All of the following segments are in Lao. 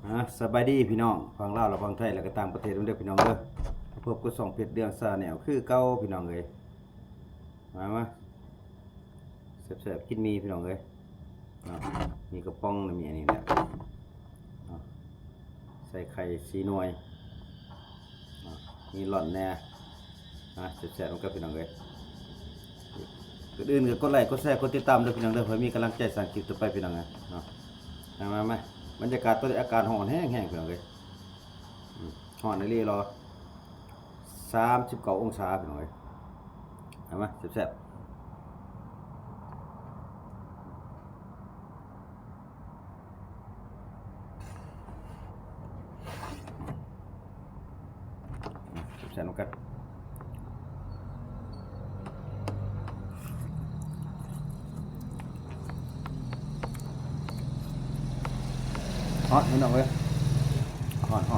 ອ່າ ສະບາຍດີພີ່ນ້ອງ ຝັ່ງລາວ ແລະ ຝັ່ງໄທ ແລະ ກໍຕ່າງປະເທດນຳເດີພີ່ນ້ອງເດີ. ມາພົບກັບຊ່ອງເພັດເດືອງ Channel ຄືເກົ່າພີ່ນ້ອງເອີຍ. ມາ ມາ ແຊບໆ ກິນໝີ່ພີ່ນ້ອງເອີຍ. ເນາະ ໝີ່ກະປ໋ອງ ແລະ ມີອັນນີ້ແຫຼະ ເນາະ ໃສ່ໄຂ່ສີ່ໜ່ວຍ ເນາະ ມີຫຼ້ອນແດ່. ມາແຊບໆນຳກັນພີ່ນ້ອງເອີຍ. ກ່ອນອື່ນກໍກົດໄລ້ ກົດແຊ ກົດຕິດຕາມເດີພີ່ນ້ອງເດີ ເພື່ອມີກຳລັງໃຈສ້າງຄລິບຕໍ່ໄປພີ່ນ້ອງເອີຍເນາະ. ມາໆໆ ບັນຍາກາດຕອນນີ້ອາກາດຮ້ອນແຮງໆ ພີ່ນ້ອງເອີຍ. ອືມ ຮ້ອນອີ່ຫຼີເນາະ ສາມສິບເກົ້າອົງສາພີ່ນ້ອງເອີຍ. ເອົາມາແຊບໆ. ແຊບໆນຳກັນ. ຮ້ອນພີ່ນ້ອງເອີຍ ຮ້ອນໆໆ.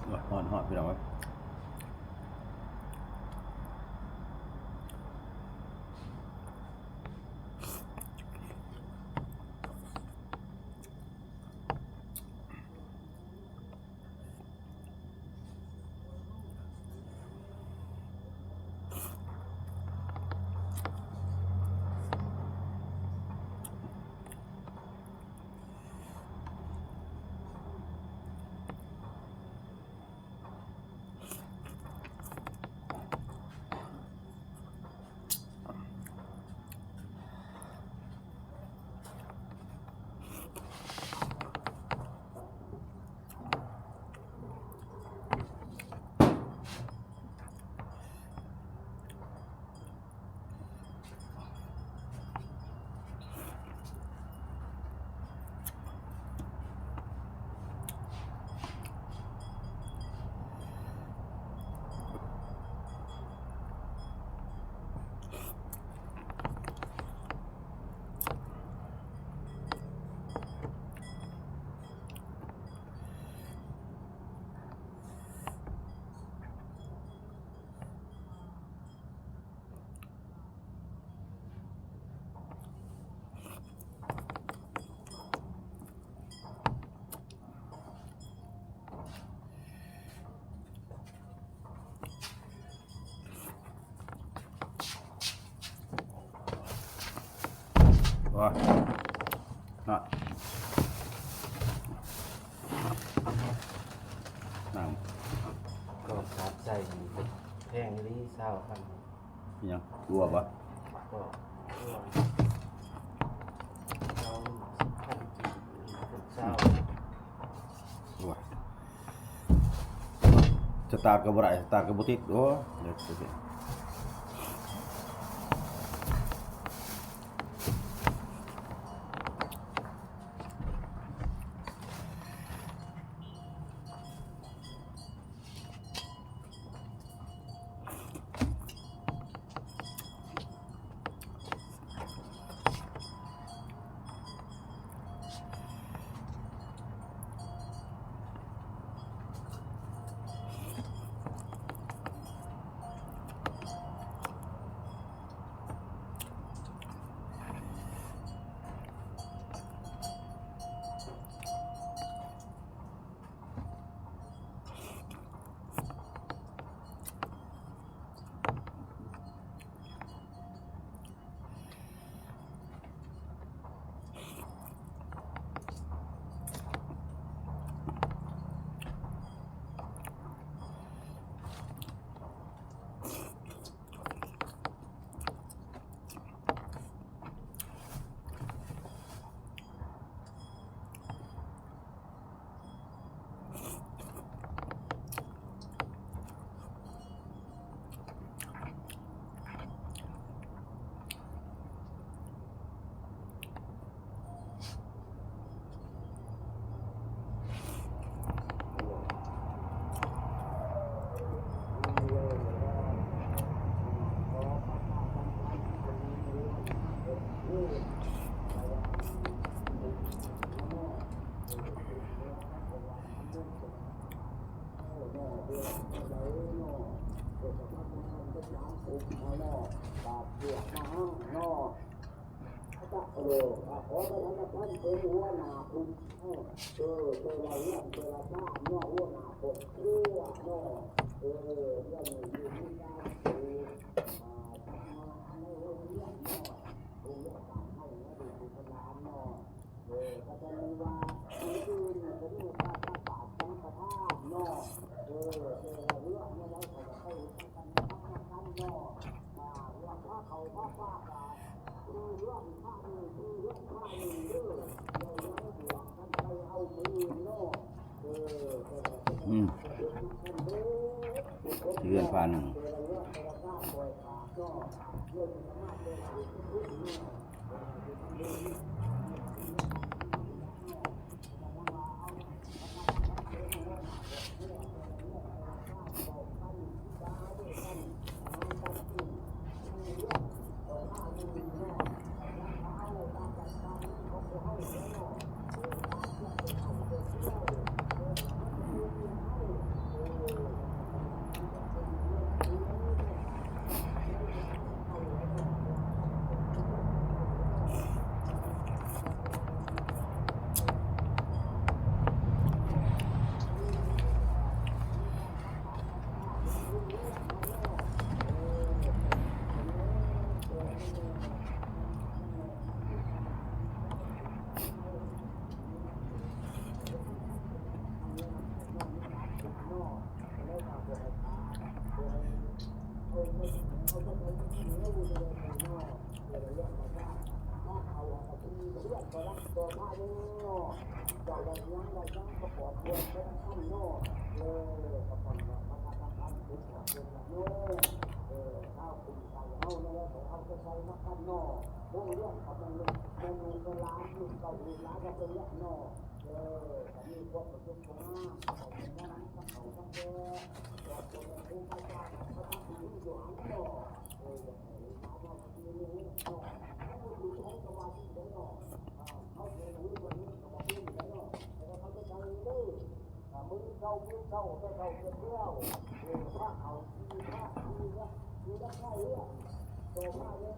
ໂອ້ຍ ຮ້ອນໆ ພີ່ນ້ອງເອີຍ. ໂອ້ຍ ເນາະ ນ້ຳ ກໍຂາດໃຈ ແພງອີ່ຫຼີ ຊາວພັນ. ຫຍັງ? ຕົວະບໍ່? ຕົວະ ຕົວະ ຊາວ ໂອ້ຍ ສະຕາດກໍບໍ່ໄດ້ ສະຕາດກໍບໍ່ຕິດ. ໂອ້ຍ ເລີຍ. ເອີ ຂໍປະທານນະພັນເປັນຫົວໜ້າກຸ່ມ ເອີ ເອີ ແຕ່ລະເຮືອນແຕ່ລະຊານເນາະ ຫົວໜ້າຄອບຄົວເນາະ ເອີ ເລື່ອງຢູ່ມີການເອີ ອ່າ ຈັດງານໃນໂຮງຮຽນເນາະ ໂຮງຮຽນບ້ານເຮົາເນາະ ເດັກລູກຫຼານເນາະ ເອີ ກໍຈະແມ່ນວ່າ ອື່ນໆ ກໍມີການປະກາດສັງຄະທານເນາະ ເອີ ແຕ່ລະເຮືອນແນວໃດກໍຈະໄປເຮັດນຳກັນນຳກັນເນາະ ອ່າ ເລື່ອງພາເຂົ້າພາປາກະ ອືມ ເຮືອນພາໜຶ່ງ. ມື້ເຊົ້າ ມື້ເຊົ້າ ແຕ່ເຊົ້າເຈັດແລ້ວ ເອີ ພາເຂົ້າທີ່ພາທີ່ນະ ທີ່ນະໄຄເຮືອນ ຕໍ່ມາແລ້ວ